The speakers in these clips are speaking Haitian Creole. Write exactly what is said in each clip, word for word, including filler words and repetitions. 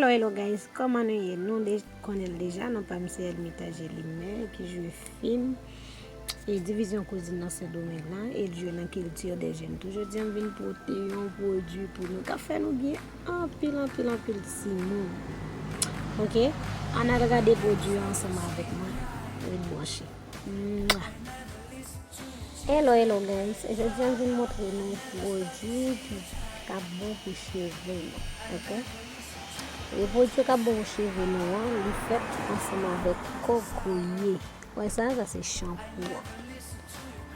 Hello, hello guys, kòman nou ye? Nou de, konnen l deja, non pa m se Elmita Jelime ki jwe fim e divizyon kouzin nan Sendomeng lan, e l jwe nan Culture des Jeunes tou. Jodi a m vin pote yon pwodui pou nou k ap fè nou byen anpil, anpil, anpil timoun. Ok, ann al gade pwodui a ansanm avèk mwen. Ret branche. Mwah. Hello, hello guys. Jodi a m vin montre nou pwodui ki k ap bon pou cheve nou. Ok? E pwodui k ap bon pou cheve nou an, li fèt ansanm avèk kokoye. Wè sa, sa se chanpou an.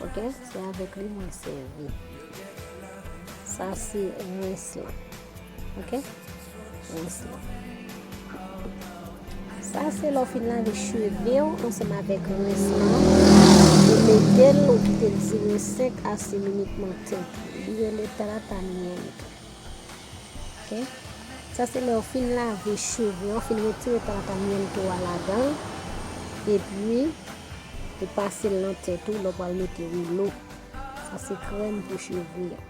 Ok? Se avèk li mwen sèvi. Sa se rens lan. Ok? Rens lan. Sa se lè w fin lave cheve w ansanm avèk rens lan. Ou mete l, ou kite l dire senk a sis minit nan tèt. Li rele trata miel. Ok? Sa se lè w fin lave cheve w, fin retire trata miel tou a ladan l. Epi, ou pase l nan tèt ou, lè w pral mete relo. Sa se krèm pou cheve a.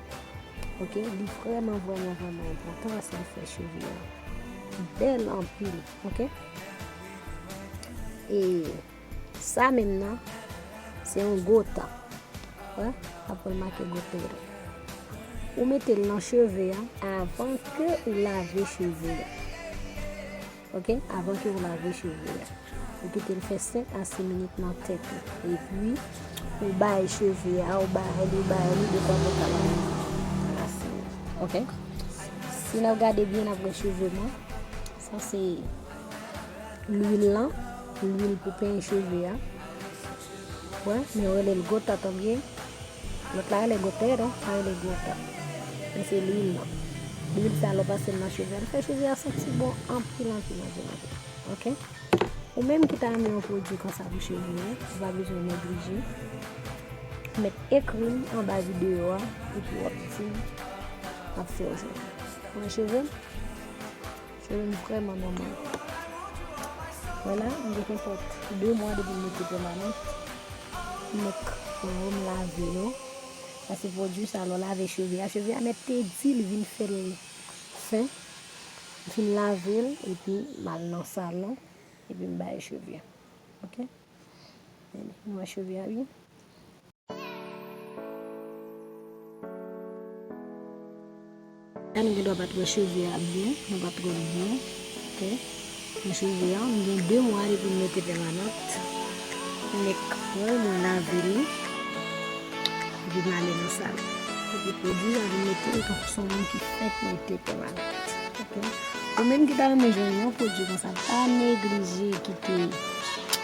Ok? Li vrèman, vrèman, vrèman enpòtan paske li fè cheve a bèl anpil. Ok? E sa menm nan, se yon gota. Wè, ap wè make gota yo. Ou mete l nan cheve a avan ke ou lave cheve a. Ok, avan ke ou lave cheve a. Ou kite l fè senk a sis minit nan tèt ou. Epi, ou bay cheve a, ou bay li, ou bay li, detan pou ta lave. Ok? Si n ap gade byen, n ap wè cheve mwen. Sa se lwil lan, lwil pou penyen cheve a. Wè, men yo rele l gota tanbyen. Lòt la rele gotero, sa rele gota. Men se lwil lan. Lwil sa lè w pase l nan cheve a, li fè cheve a santi bon anpil, anpil, anpil, anpil. Ok? Ou menm ki ta renmen yon pwodui konsa pou cheve w, ou pa bezwen neglije. Mèt ekri m anba videyo a, epi w ap di m, m ap fè w jwenn. Mwen cheve m, cheve m vrèman nòmal. Wè la, m gen nenpòt de mwa depi m mete pèmanant. M mèt pran yo, m lave yo. Paske pwodui sa, lè w lave cheve a, cheve a mèt te di, li vin fè l fen. M fin lave l, epi m al nan salon, epi m bay cheve a. Ok? Men, nou wè cheve a byen. La, nou gen dwa pa t wè cheve a byen, nou pa t wè l byen. Ok? Men cheve a, m gen de mwa depi m mete pèmanant. M mèt pran, mwen lave li. Epi m ale nan salon. Epi pwodui a vin mete l tankou se yon moun ki fèk mete pèmanant. Ok? Ou menm ki ta renmen jwenn yon pwodui konsa, pa neglije kite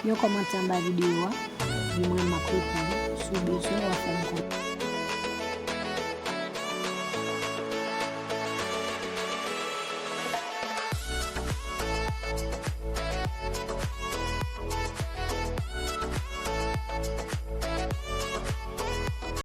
yon kòmantè anba videyo a. Epi mwen, m ap reponn. Si w bezwen, w a fè m konnen.